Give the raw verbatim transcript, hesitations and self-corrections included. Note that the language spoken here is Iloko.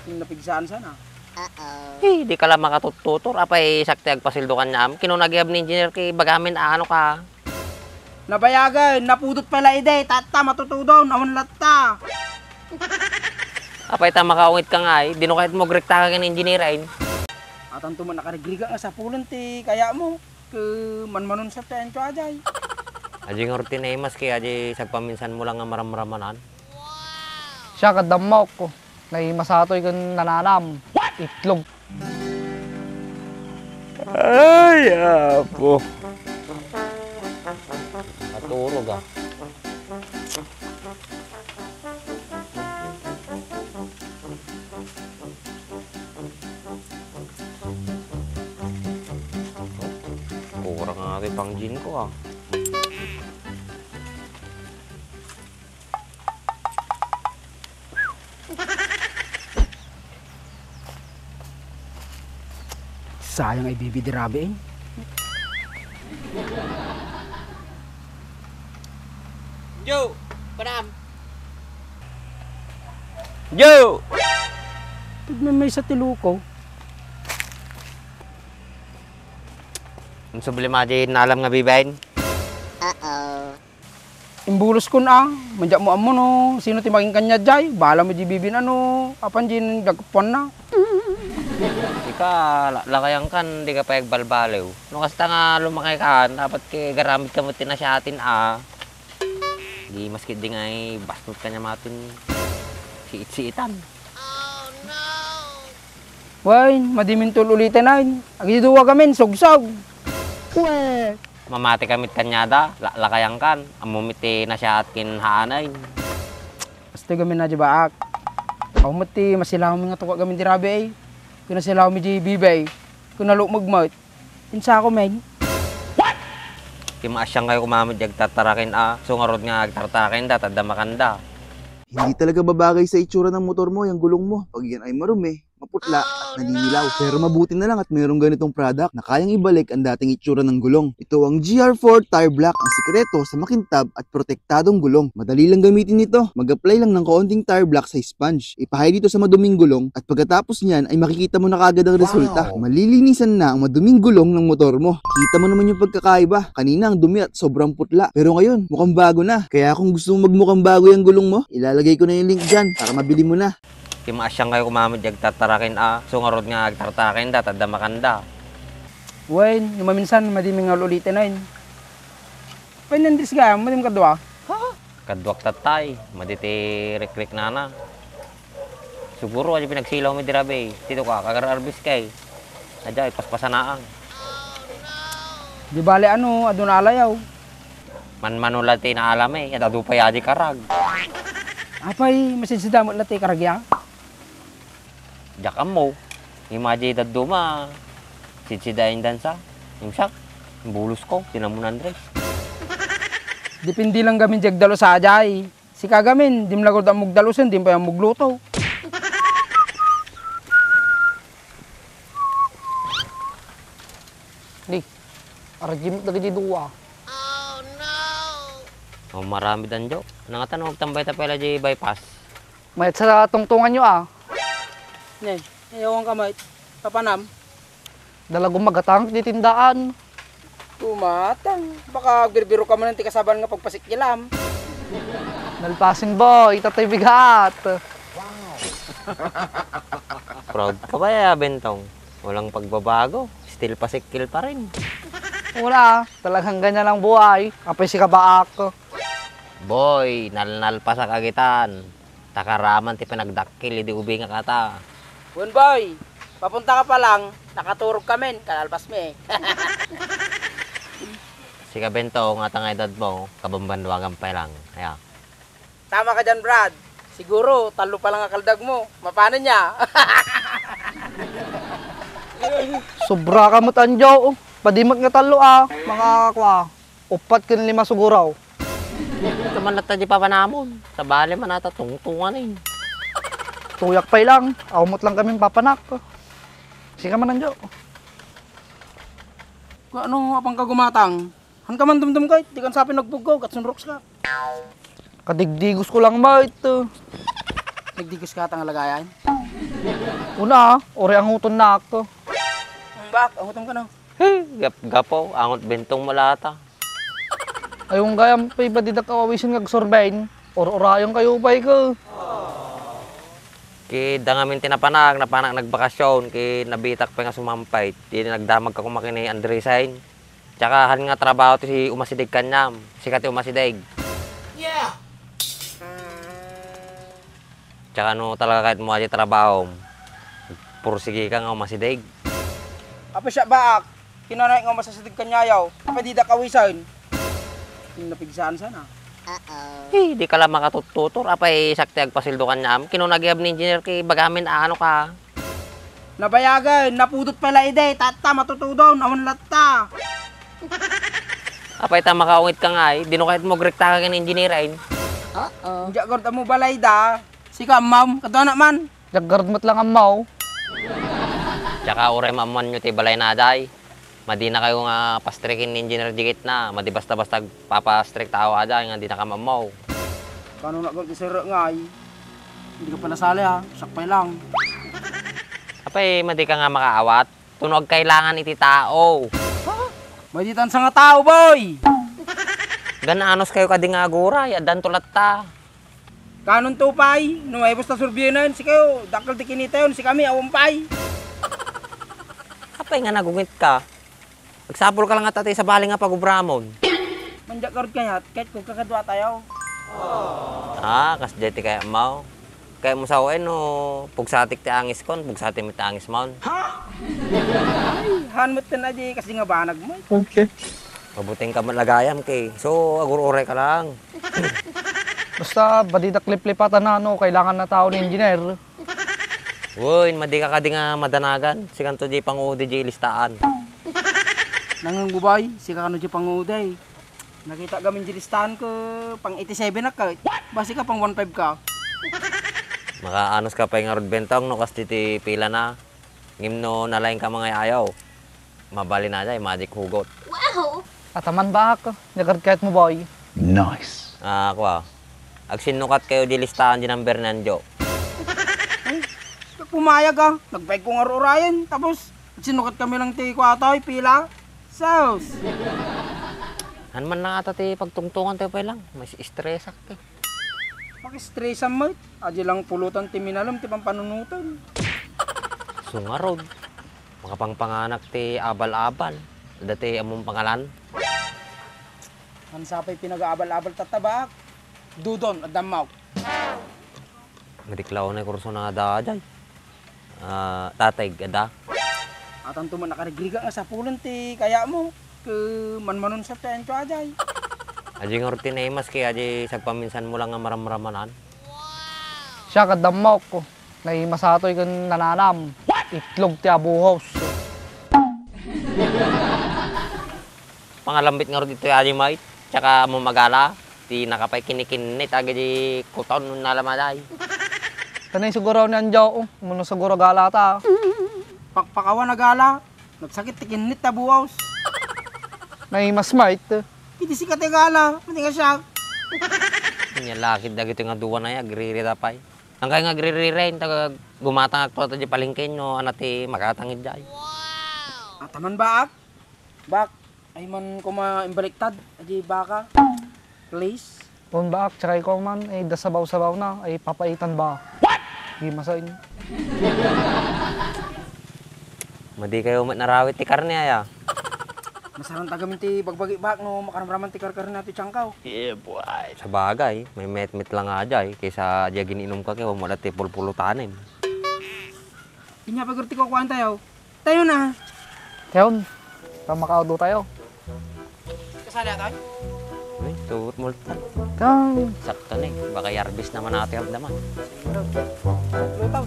Napigsaan sana. Eh, di ka la makatuttutor. Apay, sakti agpasweldo kaniam. Kinuna gayam ni engineer ket ibagamin, ano ka? Nabayagen, napudot pay la idi, tatta, matutudon, awan latta. Apay ta makaungit ka ngay, dino kayat mo agrekta ka ken engineer, ay? Atanto man nakarigriga nga sapulen ti kaya mo. Ket manmanon sa ti anto ajay. Adi ngarud ti naimas ket adi sagpaminsan mo lang nga maramramanan. Siak, adda ammok. Naimasatoy ken nananam. Itlog. Ay, apo. Naturog, ah. Kurang nga ti pang-gin ko, ah. Sayang ay bibi di rabi, eh. Jo! Panam! Jo! Pagmamaysa ti luko. Ang problema di nalam nga bibain? Uh-oh. Imbuloskon a, madiak mo ammo no sino ti makin kaniak jay, bala mo di bibin ano, apan di nagdagpuan na. Ika, la-, lakayan kan, di ka pay agbalbaliw. No kasta nga lumakay ka, dapat ket garamid ka met ti nasiatin a. Di maski di ngay bastot ka niya matin siit-siitan. Wen, madimin tul-ulitan ay. Agidua gamin, sogsog. Wen. Mamati ka met kaniada, la-, lakayan kan. Ammo met ti nasiaat ken haanay. Kastoy gamin a di baak. Awan met ti masilaw mi nga tuka gamin di rabi ay. Ken nasilaw mi di bibay. Ken nalukmeg met. Insako, men. Ti maasian kayo koma met di agtartaraken a. So ngarud nga agtartaraken da, tadda makanda. Hindi talaga babagay sa itsura ng motor mo yung gulong mo. Pag yan ay marumi, maputla, at naninilaw. Pero mabuti na lang at mayroong ganitong product na kayang ibalik ang dating itsura ng gulong. Ito ang G R four Tire Black, ang sikreto sa makintab at protektadong gulong. Madali lang gamitin ito. Mag-apply lang ng kaunting tire black sa sponge. Ipahay dito sa maduming gulong at pagkatapos niyan ay makikita mo na kaagad ang resulta. Wow! Malilinisan na ang maduming gulong ng motor mo. Kita mo naman yung pagkakaiba. Kanina ang dumi at sobrang putla. Pero ngayon, mukhang bago na. Kaya kung gusto mo magmukhang bago yung gulong mo, ilalagay ko na yung link dyan para mabili mo na. Ti maasian kayo koma met di agtartaraken a. So ngarud nga agtartaraken da, tadda makanda. Wen, no maminsan, madi mi nga ul-ulitan, wen. Wen, Andres, gayam, madi mi kadua. Ha? Kaduak tattay, madi ti rikrik nana. Siguro, adi pinagsilaw mi di rabi, ti tuka, kagar-arbis kay. Adya, ipaspasanaang. Di bale ano, aduna alayaw. Manmano la ti naalam eh, at adu pay adi karag. Apay, masidsidamot la ti karagya? Diak ammo. Imagine dadduma. Sidsidain dansa. Imsak. Bulos ko, tinamunan Andres. Depende lang gamin di agdalus a jay. Sika gamin, dim lagod ammog dalusen, dim pay ammog luto. Di, arjim dagiti dua. Oh, maramid anjo. Nangatan, magtambay ta pala di bypass. Mayat sa tungtungan nyo, ah. Ne, ayawan ka, mait. Papanam? Dalago magatang di tindaan. Tumatang. Baka birbiro ka man ti kasaban nga pagpasikkilam. Nalpasin, boy. Itatay bigat. Proud ka ba, ya, Bentong? Walang pagbabago. Still pasikkil pa rin. Wala. Talagang ganyan ang buhay. Apay si kabaak. Boy, nalnalpasak agitan. Takaraman ti panagdakkel idi ubing a kata. Wen, boy, papunta ka pa lang, nakaturog kamin, kalalpas mi. Sika, Bentong, ata nga edad mo, kabambanwagan pa lang. Aya. Tama ka dyan, Brad. Siguro, tallo pa lang a kaldag mo. Mapanen niya. Sobra ka met, Anjo. Padimek nga tallo, ah. Mga, kwa, upat ken lima siguro. Ita man latta di papanamon. Sabali man ata tungtungan eh. Tuyak pay lang. Awmot lang kami papanak. Sika man, Anjo. Kung ano, apang ka gumatang? Han ka man dumdum kay, di kan sapin nagpuggaw, kat sunroks ka. Kadigdigos ko lang ba ito? Nagdigos ka tang alagayan? Una, uray angutonnak. Bak, angutom ka na. He, gapgapo, angot bentong malata. Ay, ung gayam pay badidak awawisen nga agsurvey. Ur-urayan kayo pay ka. Ki dangamin ti napanak, napanak nagbakasyon, ki nabitak pay nga sumampay. Di nagdamag ka kumakin ni Andresain. Tsaka han nga trabaho ti si umasideg kaniam, sika ti umasideg. Yeah! Tsaka no talaga kayat mo adi trabahom, pursigi ka nga umasideg. Apay siya baak, kinanay nga umasideg kaniayo, apay didak awisen. Yung napigsan sana. Hey, di ka lang makatututor, apay sakti agpasildo kaniam. Kinunagihab ni engineer ki bagamin ano ka. Nabayagen, napudot pala idi, tatta, matutudon, awan latta. Apay ta makaungit ka ngay, dino kahit mo grekta ka ken engineer ay. Uh-oh. Diak garud mo balay da. Sika, ma'am, kadua na man. Diak garud met lang ammaw. Tsaka uray maammuanyo ti balay na aday. Madina kayo nga pastrikin ni engineer digit na. Madi basta-basta papastrek tao aday nga dina ka maammaw. Kano na garud isere ngay. Hindi ka pala sali, ha? Sakpay lang. Apay, madi ka nga makaawat? Tunog kailangan iti tao. Ha? Maditan sa nga tao, boy! Gananos kayo kadi nga aguray, addan to latta. Kanon to pay, no ay basta surbinan, sikayo, dakkel ti kinitayon, sikami, awan pay. Apay nga nagungit ka? Agsapul ka lang nga tatay sa bali nga pagubramon. Mandiak garud kayat, kahit kung kakadwa tayo. Ah, kas jay ti kaya mo. Kaya mo sa O N, no, pugsatik ti angiskon, pugsatik mo ti angismon. Ha? Ay, han met ten adi, kasi nga banag mo. Okay. Mabuting ka man lagayam, kay. So, agur-uray ka lang. Basta, badidak liplipatan na, no, kailangan na tao ni engineer. Uy, madi ka kadi nga madanagan. Sikanto di pangudi di listaan. Nangang bubay, sika kano di pangudi. Nakita gamin di listaan ko pang eighty-seven ak ka. Basi ka pang one five ka. Makaanos ka pay ngarud bentong no kasti ti pila na. Ngem no nalaing ka mangay-ayaw. Mabalin aday, magic hugot. Wow! Ataman baak, nagad kayat mo, boy. Nice. Ah, kua. Agsinnukat kayo di listaan di number ni Anjo. Ay, pumayag ah. Nagbayag ko nga urayen. Tapos, agsinnukat kami lang ti kua toy, pila. Sus! Han man lang ata ti pagtungtungan tayo pa lang. Mas stress ak eh. Paki-stress mo. Adi lang pulutan ti minalem ti pampanunutan. Sungarod. Makapangpanganak ti abal-abal, dati among pangalan. Mansa pay pinagaabal-abal tatta baak. Dudon, adda maw. Madiklaw na kurso na da, jay. Ah, tatay, ada. Atan to man nakarigriga nga sapulan ti kaya mo. Ke manmanon sa tayo, ajay. Aji nga rutin na imas, kaya aji sagpaminsan mo lang nga maramramanan. Siya, kadamok. Naimasatoy ken nananam. Itlog ti abuhos. Pangalambit ngarud ditoy, Adi Mait. Tsaka mo magala, ti nakapay kinikinnit, agidi kuton, nalamaday. Tanay siguro ni Anjo, oh. Mano siguro gala ta. Pakpakawan a gala. Nagsakit ti kinnit ta buwaws. Naimas Mait. Iti sika ti gala, mati nga siak. Nya lakid dagiti nga duwa na ya, agririta pay. Ang kaya nga agririrain, taga gumatang akto ato di palengke no, ana ti makatang idiay. Ataman baak? Bak, ay man kuma imbaliktad, adi baka. Please. Pon baak, tsaka ikaw man, ay da sabaw-sabaw na, ay papaitan ba? What? Di masain. Madi kayo met narawit ti karne, aya? Masaran tagamin ti bagbagi bak no makaramraman ti karkarne ti tiyangkaw. Yeah, boy. Sabagay, may metmet lang nga jay, kaysa di agin-inom ka kaya wala ti pulpulutanen. Inya pagurti ko kuwan tayo. Tayo na. Tayon, pamakaudo tayo. Kasali tayo? Uy, tugot multa. Kang. Sakto ni, baka yarbis naman ate ang daman. Lutaw.